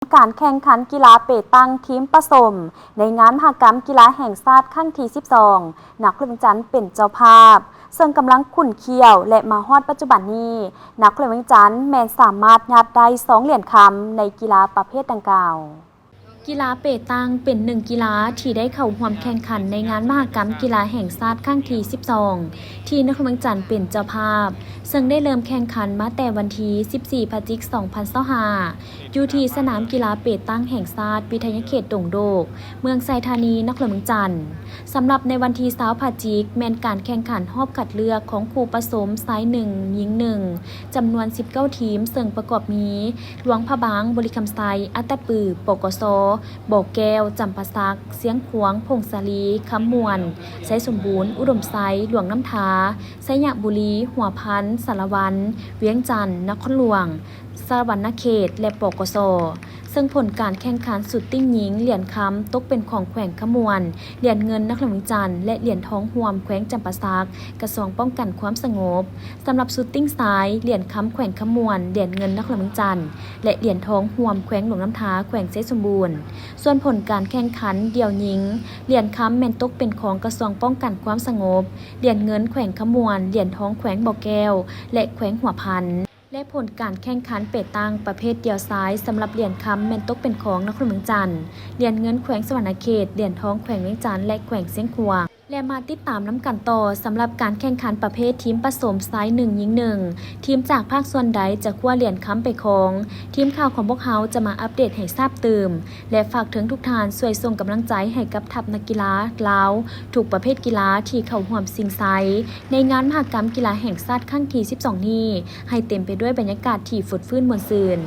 ການແຂ່ງຂັນກິລາເປຕັງທີມປະສົມ ໃນງານມະຫະກຳກິລາແຫ່ງຊາດຄັ້ງທີສິບສອງ ນະຄອນຫຼວງວຽງຈັນເປັນເຈົ້າພາບ, ເຊິ່ງກຳລັງຂຸ້ນຂ້ຽວ ແລະ ມາຮອດປັດຈຸບັນນີ້ ນະຄອນຫຼວງວຽງຈັນແມ່ນສາມາດຍາດໄດ້ສອງຫຼຽນຄຳໃນກິລາປະເພດດັ່ງກ່າວ. ກິລາເປຕັງເປັນໜຶ່ງກິລາທີ່ໄດ້ເຂົ້າຮ່ວມແຂ່ງຂັນໃນງານມະຫະກຳກິລາແຫ່ງຊາດຄັ້ງທີສິບສອງ ທີ່ນະຄອນຫຼວງວຽງຈັນເປັນເຈົ້າພາບ, ເຊິ່ງໄດ້ເລີ່ມແຂ່ງຂັນມາແຕ່ວັນທີສິບສີ່ ພະຈິກ ສອງພັນຊາວຫ້າ ຢູ່ທີ່ສະໜາມກິລາເປຕັງແຫ່ງຊາດ ວິທະຍາເຂດດົງໂດກ ເມືອງໄຊທານີ ນະຄອນຫຼວງວຽງຈັນ. ສຳລັບໃນວັນທີຊາວ ພະຈິກ ແມ່ນການແຂ່ງຂັນຮອບຄັດເລືອກຂອງຄູ່ປະສົມຊາຍໜຶ່ງ ຍິງໜຶ່ງ ຈຳນວນສິບເກົ້າທີມ, ເຊິ່ງປະກອບມີ ຫຼວງພະບາງ, ບໍລິຄຳໄຊ, ອັດຕະປື, ປກສ, ບໍ່ແກ້ວ, ຈຳປາສັກ, ຊຽງຂວາງ, ຜົ້ງສາລີ, ຄຳມ່ວນ, ໄຊສົມບູນ, ອຸດົມໄຊ, ຫຼວງນ້ຳທາ, ໄຊຍະບູລີ, ຫົວພັນ, ສາລະວັນ, ວຽງຈັນ, ນະຄອນຫຼວງ, ສະຫວັນນະເຂດ ແລະ ປກສ, ເຊິ່ງຜົນການແຂ່ງຂັນຊຸດຕິ້ງຍິງ ຫຼຽນຄຳຕົກເປັນຂອງແຂວງຄຳມ່ວນ, ຫຼຽນເງິນນະຄອນຫຼວງວຽງຈັນ ແລະ ຫຼຽນທອງຮ່ວມແຂວງຈຳປາສັກ, ກະຊວງປ້ອງກັນຄວາມສະຫງົບ. ສຳລັບຊຸດຕິ້ງຊາຍ, ຫຼຽນຄຳແຂວງຄຳມ່ວນ, ຫຼຽນເງິນນະຄອນຫຼວງວຽງຈັນ ແລະ ຫຼຽນທອງຮ່ວມແຂວງຫຼວງນ້ຳທາ, ແຂວງໄຊສົມບູນ. ສ່ວນຜົນການແຂ່ງຂັນດ່ຽວຍິງ, ຫຼຽນຄຳແມ່ນຕົກເປັນຂອງກະຊວງປ້ອງກັນຄວາມສະຫງົບ, ຫຼຽນເງິນແຂວງຄຳມ່ວນ, ຫຼຽນທອງແຂວງບໍ່ແກ້ວ ແລະ ແຂວງຫົວພັນ. ແລະ ຜົນການແຂ່ງຂັນເປຕັງປະເພດດ່ຽວຊາຍ ສຳລັບຫຼຽນຄຳແມ່ນຕົກເປັນຂອງນະຄອນຫຼວງວຽງຈັນ, ຫຼຽນເງິນແຂວງສະຫວັນນະເຂດ, ຫຼຽນທອງແຂວງວຽງຈັນ ແລະ ແຂວງຊຽງຂວາງ. ແລະ ມາຕິດຕາມນຳກັນຕໍ່ ສຳລັບການແຂ່ງຂັນປະເພດທີມປະສົມຊາຍໜຶ່ງຍິງໜຶ່ງ ທີມຈາກພາກສ່ວນໃດຈະຄວ້າຫຼຽນຄຳໄປຄອງ, ທີມຂ່າວຂອງພວກເຮົາຈະມາອັບເດດໃຫ້ຊາບຕື່ມ ແລະ ຝາກເຖິງທຸກທ່ານຊ່ວຍສົ່ງກຳລັງໃຈໃຫ້ກັບທັບນັກກິລາລາວ ທຸກປະເພດກິລາທີ່ເຂົ້າຮ່ວມຊິງໄຊ ໃນງານມະຫະກຳກິລາແຫ່ງຊາດຄັ້ງທີສິບສອງນີ້ ໃຫ້ເຕັມໄປດ້ວຍບັນຍາກາດທີ່ຟົດຟື້ນມ່ວນຊື່ນ.